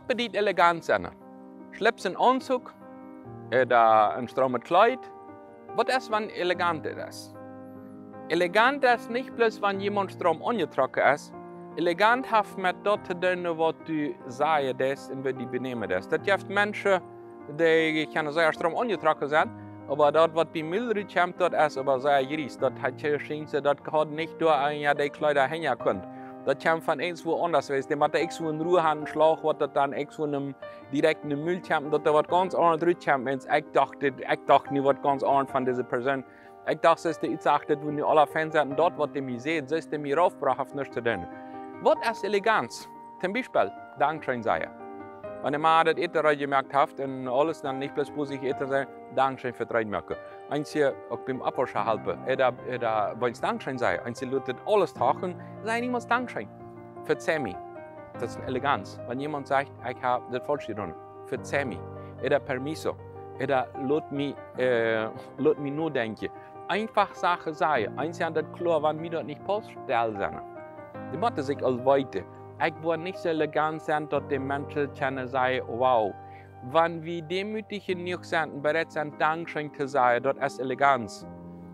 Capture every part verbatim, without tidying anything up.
Bediet elegant sennen. Schlips un Aunzug, ooda een straumet Kjleet. Waut es, wan elegant et es? Elegant es nich bloos, wan jemaunt straum aunjetrocken es. Elegant haft met daut to doonen, waut du sajen deist un woo du die benämen deist. Daut jeft Menschen, dee kjennen sea straum aunjetrocken sennen, oba daut, waut bie Mul rutkjemt, daut es oba sea jries. Daut haft je schient, daut haud nich doa aun, jo, dee Kjleeda henjen kunt. Daut kjemt von irjentwua aundasch wajch. Dee motten ieescht soo een Rua haben, een Schlauch, waut daut dan ieescht soo een, direkt en de Mul kjemt, daut doa waut gaunz aundret rutkjemt. Mens, ekj docht, dit, ekj docht nu waut gaunz aundret von dise Persoon. Ekj docht, soo aus dee utsach, daut woo nu aule fein sent, un daut waut dee mie säd, soo aus dee mie raufbrocht, haft nuscht to doonen. Waut es Eleganz? Toom Biespel, Dankscheen sajen. Wan de Mame daut Äten reed jemoakt haft un aules, dan nich bloos bosich Äten sajen, Dankscheen fa daut Reedmoaken. Eenje uk biem Aufwauschen halpen, ooda, ooda, wan see Dankscheen sajen, eenje lot daut aules tochen, sajen niemols Dankscheen. Vezeih mie. Daut es Eleganz. Wan jemaunt sajcht, ekj hab daut faulsch jedonen, vezeih mie. Ooda permiso. Ooda lot mie, äh, lot mie nodenkjen. Eenfach Sachen sajen. Eenje haben daut kloa, wan mie daut nich pausst, stell sennen. Dee motten sikj aul weeten. Ekj woa nich soo elegant sennen, daut de Menschen kjennen sajen, wow. Wan wie deemootich jenuach sent un bereit sent, Dankscheen to sajen, daut es Eleganz.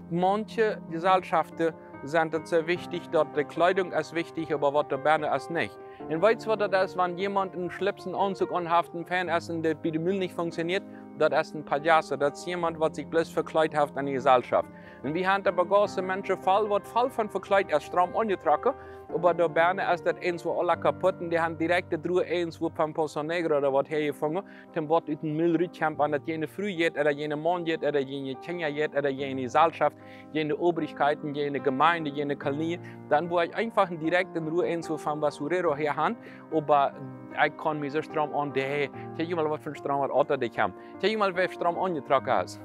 Maunche Jesellschaften sent daut soo wichtich, daut de Kjleedunk es wichtich, oba waut doa bennen es nich. Un weetst waut daut es, wan jemaunt een Schlips un Aunzug aunhaft un fein es un daut bie de Mul nich funktioniet? Daut es een payaso. Daut es jemaunt, waut sikj bloos vekjleet haft aun de Jesellschaft. Un wie haben doa gaunze Menschen voll, waut voll von vekjleet es, straum aunjetrocken, oba doa bennen es daut irjentwua aula kaputt un dee haben direkt daut Rua irjentwua von Pozo Negro ooda waut häajefungen, toom waut ut de Mul rutkjemt, wan daut jene Fru jeit, ooda jene Maun jeit, ooda jene Kjinja jeit, ooda jene Jesellschaft, jene Obrigkeiten, jene Jemeent, jene Kolonie, dan woa ekj eenfach direkt een Rua irjentwua von Basurero häa haben, oba ekj kaun mie soo straum aun, dee, kjikj mol waut fa een straumet Auto dee kjemt. Kjikj mol waut fa straum aunjetrocken es.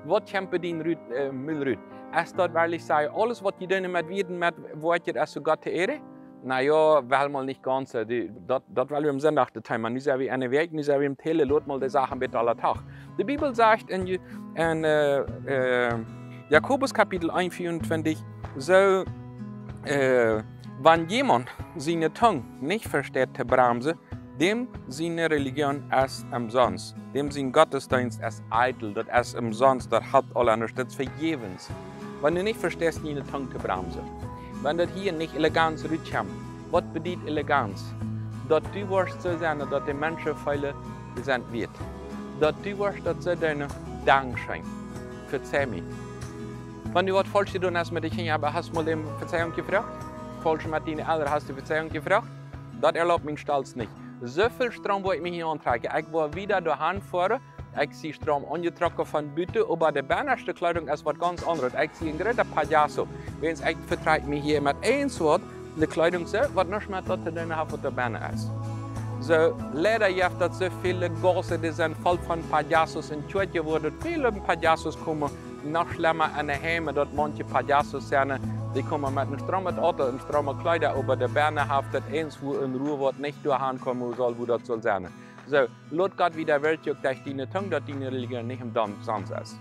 Waut kjemt bie dän rut, äh, Mul rut? Es daut werkjlich, sajen, aules waut jie doonen met Wieed, met Wieed, es soo Gott to Ehren? Na jo, well mol nich gaunz, äh, dee, daut, daut well wie aum Sindach daut Thema. Nu sent wie aun de Wäakj, nu sent wie em Tele, lot mol de Sachen bät aule Dach. De Bibel sajcht en, en, äh, äh, Jakobus Kapitel eent, vea un twintich, soo, äh, wan jemaunt siene Tung nich vesteit to bremsen, däm siene Religion es omsonst, däm sien Gottesdeenst es eitel, daut es omsonst, daut halpt aula nuscht, daut es vejäwens. Wan du nich vesteist, diene Tung to bremsen, wan daut hia nich Eleganz rutkjemt, waut bediet Eleganz? Daut du woascht soo sennen, daut de Menschen feelen, dee sent wieet. Daut du woascht daut soo doonen, Dankscheen. Vezeih mie. Wan du waut faulsch jedonen hast met de Kjinja, oba hast mol om Vezeihunk jefroacht? Faulsch met diene Elren, hast du Vezeihunk jefroacht? Daut erlaubt mien Stolt nich. Soo väl Stroom woa ekj mie hia auntrakjen. Ekj woa wada doahan foaren. Ekj sie straum aunjetrocken von buten, oba de bennaschte Kjleedunk es waut gaunz aundret. Ekj sie een groota payaso. Wäajens ekj vetrakj mie hia met eent Wuat, de Kjleedunk soo, waut nuscht met daut to doonen haft, waut doa bennen es. Soo, leida jeft daut soo väle Gaussen, dee sent voll von payasos un Kjoakjen, wua väle payasos komen, noch schlemma enne Heime, daut maunche payasos sent, dee komen met een straumet Auto un straume Kjleeda, oba doa bennen haft daut irjentwua een Rua, waut nich doahan komen saul, wua daut saul sennen. Soo, lot Gott wada werkjen uk derch diene Tung, daut diene Religion nich omsonst es.